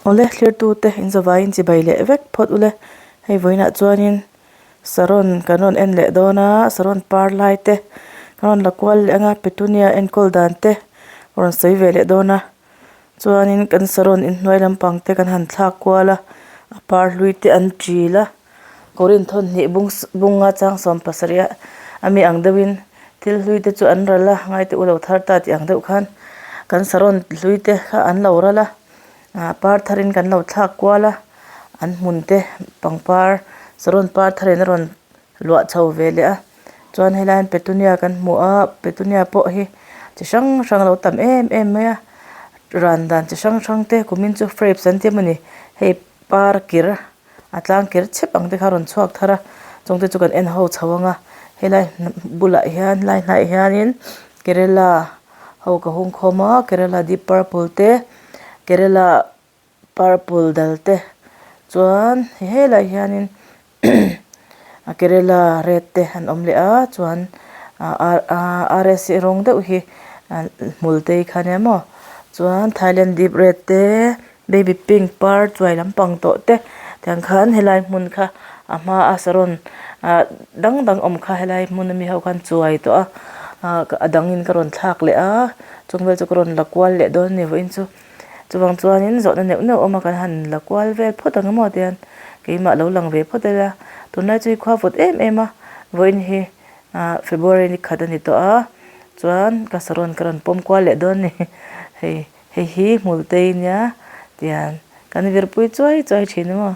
Awle thlirtute in zavaiin chibai leh vek phawt ule hei vawiinah chuanin saron kan rawn en leh dawn a saron par lai te kan rawn la kual leh anga petunia enkawl dan te rawn sawi ve leh dawn a chuanin kan saron inhnuai lampang te kan han thlak kual a a par hlui te an ṭil a. Kawrin thawn hnih bung bunga chang 70 a ami ang deuhin thil hlui te chu an ral a ngaite u lo thar ta tih ang deuh khan kan saron hlui te kha an lo ral a ah par tharin kan lo thlak kual a an hmun te pangpar saron par tharin a rawn luah chho ve leh a chuan helai hian petunia kan hmu a petunia pawh hi chi hrang hrang a lo tam em em mai a ran dan chi hrang hrang te kumin chu fraps an ti emawni hei par kir. A tlang ker chep ang te kha a rawn chhuak thar a chung te chu kan en ho chho ang a helai bulah hian helai hnaiah hianin kerela ho ka hung khawm a kerela deep purple te kerela purple dal te chuan helaiah hianin kerela red te an awm leh a chuan arsi rawng deuh hi hmul te hi kha ania maw chuan thailand deep red te. Baby pink par chuai lampang tawh te tiang khan helai hmun kha a hma a saron ah dang dang awm kha helai hmun ami ho khan chuai tawh a ah a dangin ka rawn thlak leh a chung vel chu ka rawn la kual leh dawn a ni vawiin chu chuvang chuanin zawhna neuh neuh awm a kan han la kual vel phawt ang emaw tian keimah lo lang ve phawt ila tunlai chu hi khua vawt em em a vawiin hi ah February ni khat a ni tawh a chuan ka saron ka rawn pawm kual leh dawn a ni hei. Hei hi hmultei nia tian kan virpui chuai chuai thin maw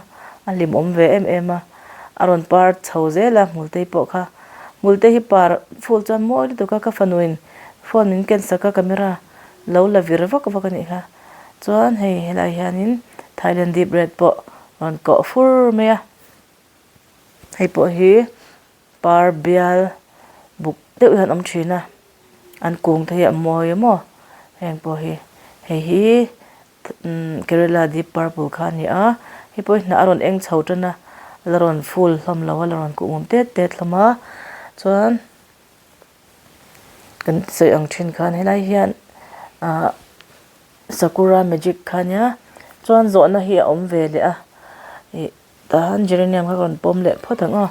a hlimawm ve em em a a rawn par chho zel a hmultei pawh kha hmultei hi par ful chuan mawi lutuk a ka fanuin phone min ken sak a camera lo la vir vak vak a nih kha chuan hei helai hianin Thailand deep red pawh rawn kawh fur mai a hei pawh hi. Par bial buk deuh hian awm thin a an kung te hi a mawi maw heng pawh hi hei hi umm kerela deep purple kha a ni a hei pawh hi hnah a rawn eng chho tan a la rawn full hlawm lo a la rawn kuhmum tet tet hlawm a chuan kan sawi ang thin khan helai hian ahh sakura magic kha a nia chuan zawhna hi a awm ve leh a ih. Tahan geranium kha ka rawn pawm leh phawt ang aw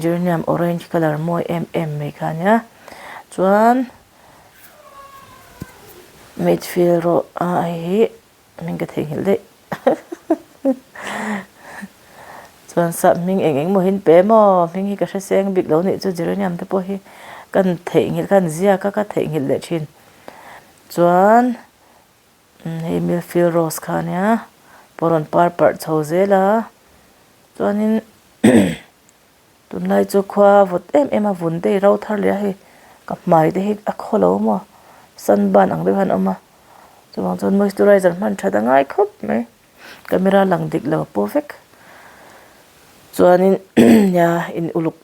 geranium orange colour mawi em em mai kha ania chuan midfield rawh a hei hi hming ka theihnghilh daih chuan sap hming eng eng emaw hi an pe maw hming hi ka hre seng bik lo nih chu geranium te pawh hi kan theihnghilh khan ziak a ka theihnghilh leh thin chuan. Hei milfield rose kha ania pawh rawn par parh chho zel a chuanin tunlai chu khua vawt em em a vun te hi ro thar leh a hei ka hmai te hi a khaw lo maw sunburn ang deuh hian a awm a chuvang chuan moisturizer hman that a ngai khawp mai camera lang dik lo pawh vek chuanin nia in uluk.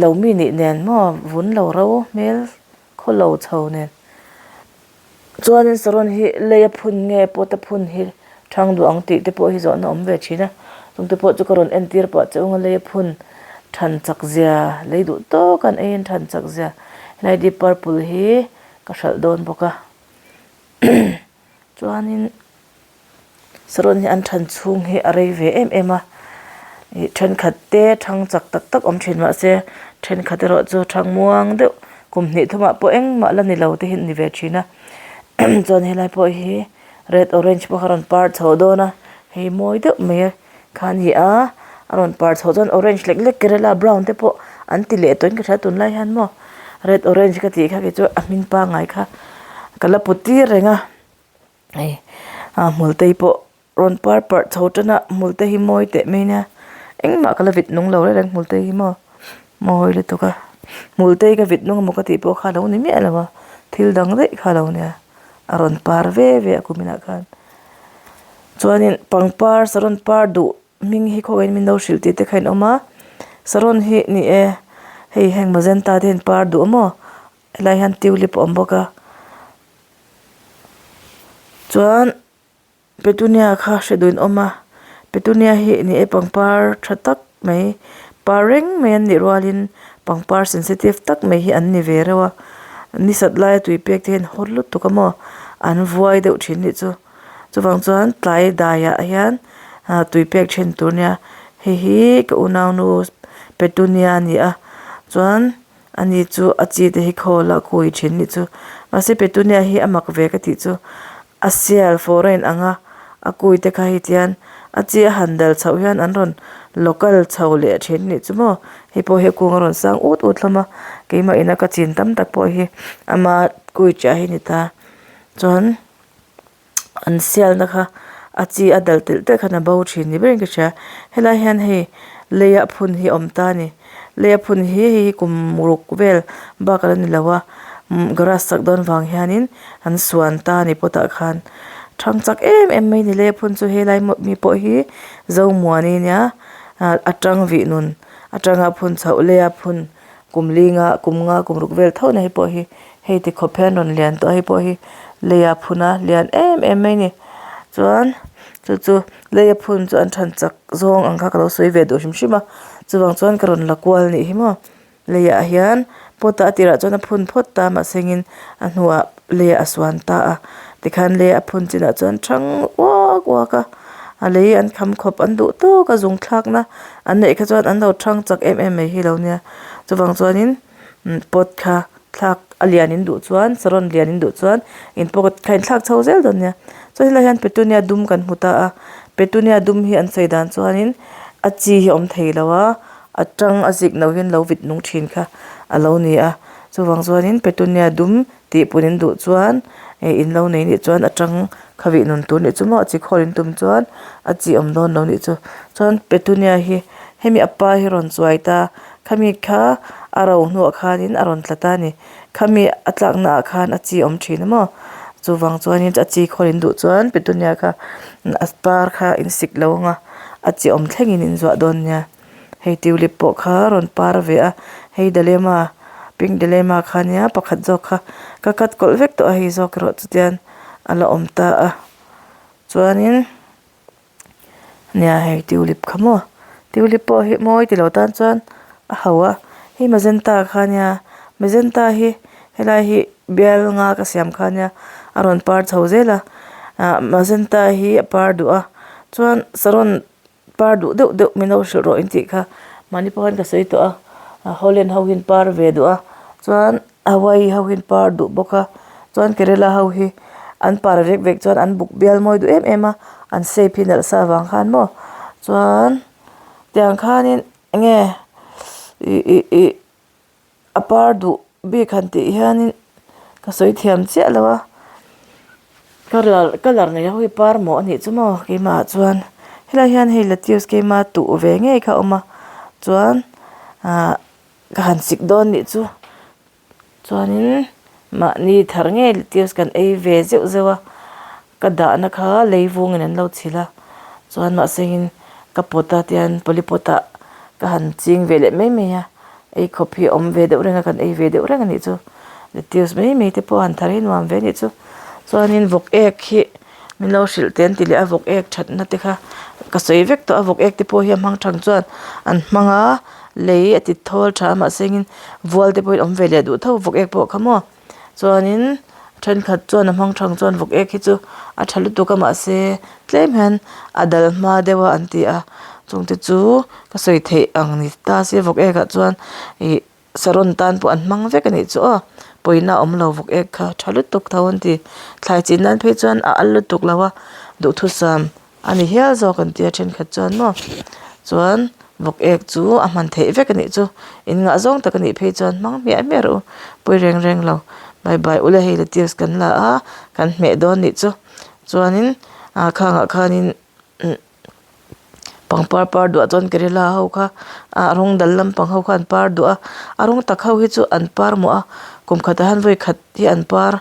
Lo mi nih nen maw vun lo ro hmel khaw lo chho nen chuanin saron hi lei a phun nge pawt a phun hi thang duh ang tih te pawh hi zawhna awm ve thin a chung te pawh chu ka rawn entir pah che ung a lei a phun than chak zia lei duh tawk an eiin than chak zia helai deep purple hi ka hralh dawn bawk a chuanin. Saron hi an than chhung hi a rei ve em em a ih thenkhat te thang chak tak tak awm thin mahse thenkhat erawh chu thang muang deuh kum hnih thumah pawh engmah la ni lo te hi an ni ve thin a chuan helai pawh hi red orange pawh kha a rawn par chho dawn a hei mawi deuh mai kha a ni a a rawn par chho chuan orange lek lek kerela brown te pawh an ti leh tawhin ka hria tunlai hian maw red orange ka tih kha kei chu a hming pangngai kha ka la put tir reng a. Hei a hmulte pawh rawn par parh chho tan a hmulte hi mawi teh mai nia engmah ka la vit nung lo reng reng hmulte hi maw mawi lutuk a hmulte hi ka vit nung emaw ka tih pawh kha a lo ni miah lo a thil dang daih kha a lo nia a rawn par ve ve a kuminah khan chuanin pangpar saron par duh hming hi khawihin min lo hrilh tih te kha in awm a saron hi ni e hei heng magenta te hian par duh a maw helai hian tulip a awm bawk a. Chuan petunia kha hre duhin a awm a petunia hi ni e pangpar tha tak mai par reng mai an nih rualin pangpar sensitive tak mai hi an ni ve reuh a ni sat laia tui pek te hian hawt lutuk a maw an vuai deuh thin nih chu. Chuvang chuan tlai daiah hian ah tui pek then tur nia hei hi ka unaunu petunia a ni a chuan ani chu a chi te hi khawl a kui thin nih chu mahse petunia hi a mak ve ka tih chu a sial fawr a in ang a a kui te kha hei tihian a chi a han dal chhoh hian an rawn local chho leh thin nih chu maw hei pawh hi a kung a rawn sang ut ut hlawm a keimah ina ka chin tam tak pawh hi ama kui chiah hi a ni ta chuan. An sialna kha a chi a dal telh telh khan a bo thin ni berin ka hria helai hian hei lei a phun hi a awm ta a ni lei a phun hi hei hi kum ruk vel bak ala ni lo a umm grass sak dawn vang hianin an suan ta a ni pot ah khan thang chak em em mai a ni lei a phun chu helai mi pawh hi zomuani ania ah a tang vih nun atanga phun chhoh lei a phun. Kum linga kum nga kum ruk vel tho na hei pawh hi hei ti khawp hian rawn lian tawh a hei pawh hi lei ah phun a lian em em mai a ni chuan chu chu lei a phun chu an than chak zawng ang kha ka lo sawi ve duh hrim hrim a chuvang chuan ka rawn la kual anih hi maw lei ah hian pot ah a tirah chuan a phun phawt ta mahse engin a hnuah lei ah a suan ta a tikhan lei a phun chinah chuan thang uak uak a. A lei an kham khawp an duh tawk a zung thlak na an neih kha chuan an lo thang chak em em mai hi lo nia chuvang chuanin pot kha thlak a lian in duh chuan saron lian in duh chuan in pot kha in thlak chho zel dawn nia chuan helaiah hian petunia dum kan hmu ta a petunia dum hi an sawi dan chuanin a chi hi a awm thei lo a a tang a zik no hian lo vit nung thin kha a lo ni a chuvang chuanin petunia dum Tih pun in duh chuan eh in lo nei nih chuan a tang kha vih nun tur nih chu maw a chi khawl in tum chuan a chi awm dawn lo nih chu chuan petunia hi hemi a pa hi rawn chuai ta khami kha a ro hnuah khanin a rawn tla ta a ni khami a tlak na ah khan a chi awm thin a maw chuvang chuanin a chi khawl in duh chuan petunia kha a par kha in sik lo ang a a chi awm thlengin in zuah dawn nia. Hei tulip pawh kha rawn par ve a hei dalema pink dalema kha nia pakhat zawk kha ka cut kawlh vek tawh a hei zawk erawh chu tian a la awm ta a chuanin nia hei tulip kha maw tulip pawh hi mawi tilo tan chuan a ho a hei magenta kha nia magenta hi helai hi bial nga ka siam kha nia a rawn par chho zel a ah magenta hi a par duh a chuan saron. Par duh deuh deuh min lo hrilh rawh in tih kha mahni pawh hian ka sawi tawh a Holland ho hian par ve duh a chuan Hawaii ho hian par duh bawk a chuan Kerala ho hi an par vek vek chuan an buk bial mawi duh em em a an shape hi nalh sa avang khan maw chuan tiang khanin enge ih ih ih. A par duh bik han tih hianin ka sawi thiam chiah lo a colour colour nei ho hi par maw a nih chu maw keimah ah chuan helai hian hei lettuce keima tuh ve ngei kha a awm a chuan ahh ka han sik dawn nih chu chuanin mahni thar ngei lettuce kan ei ve zeuh zeuh a ka dahna kha lei vungin an lo chhilh a chuan mahse in ka pot a tihian polypot ah ka han ching ve leh mai mai a ei khawp hi a awm ve deuh reng a kan ei ve deuh reng a nih chu lettuce mai mai te pawh han thar hi nuam ve a nih chu chuanin vawk ek hi min lo hrilh te an ti leh a vawk ek thatna te kha ka sawi vek tawh a vawk ek te pawh hi a hmang thang chuan an hmang a lei a ti thawl tha a mahse engin vual te pawhin awm ve leh duh tho vawk ek pawh kha maw. Chuanin thenkhat chuan a hmang thang chuan vawk ek hi chu a tha lutuk a mahse tlem hian a dal hma deuh a an ti a chungte chu ka sawi theih ang ni ta se vawk ek ah chuan ih saron tan pawh an hmang vek a nih chu aw pawina a awm lo vawk ek kha tha lutuk tho an ti thlai chin nan phei chuan a al lutuk lo a duhthusam. A ni hial zawk an tia thenkhat chuan maw chuan vawk ek chu a hman theih vek a nih chu in ngah zawng tak a nih phei chuan hmang hmiah hmiah rawh u pawi reng reng lo bye bye ule hei lettuce kan la a kan hmeh dawn nih chu chuanin ah khangah khanin umm pangpar par duah chuan kerela ho kha ah rawng dal lampang ho kha an par duah a a rawng tak ho hi chu an par mawh a kum khatah hian vawi khat hi an par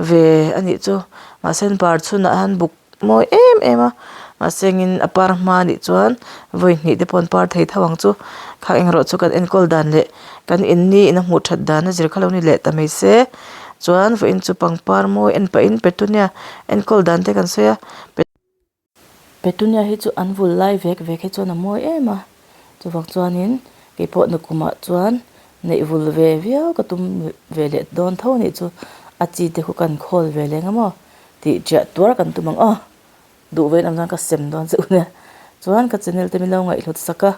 ve a nih chu mahse an par chhunah hian buk mawi em em a mahse engin a par hma anih chuan vawi hnih te pawh an par thei tho ang chu kha engrawh chu kan enkawl dan leh kan in ni in a hmuh that dan a zir kha lo ni leh ta mai se chuan vawiin chu pangpar mawi en pahin petunia enkawl dan te kan sawi a petunia hi chu an vul lai vek vek hi chuan a mawi em a chuvang chuanin keipawh nakumah chuan neih vul ve viau ka tum ve leh dawn tho anih chu a chi te khu kan khawl ve leng a maw. Tih chiah tuar kan tum ang aw. Duh ve in awm chuan ka sem dawn che u nia. Chuan ka channel te min lo ngaihhlut sak a,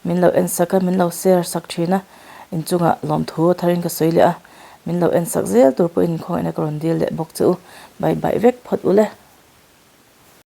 min lo en sak a, min lo share sak thin a, inchungah lawmthu tharin ka sawi leh a, min lo en sak zel tur pawhin khawngaihna ka rawn dil leh bawk che u. Bye bye vek phawt u le.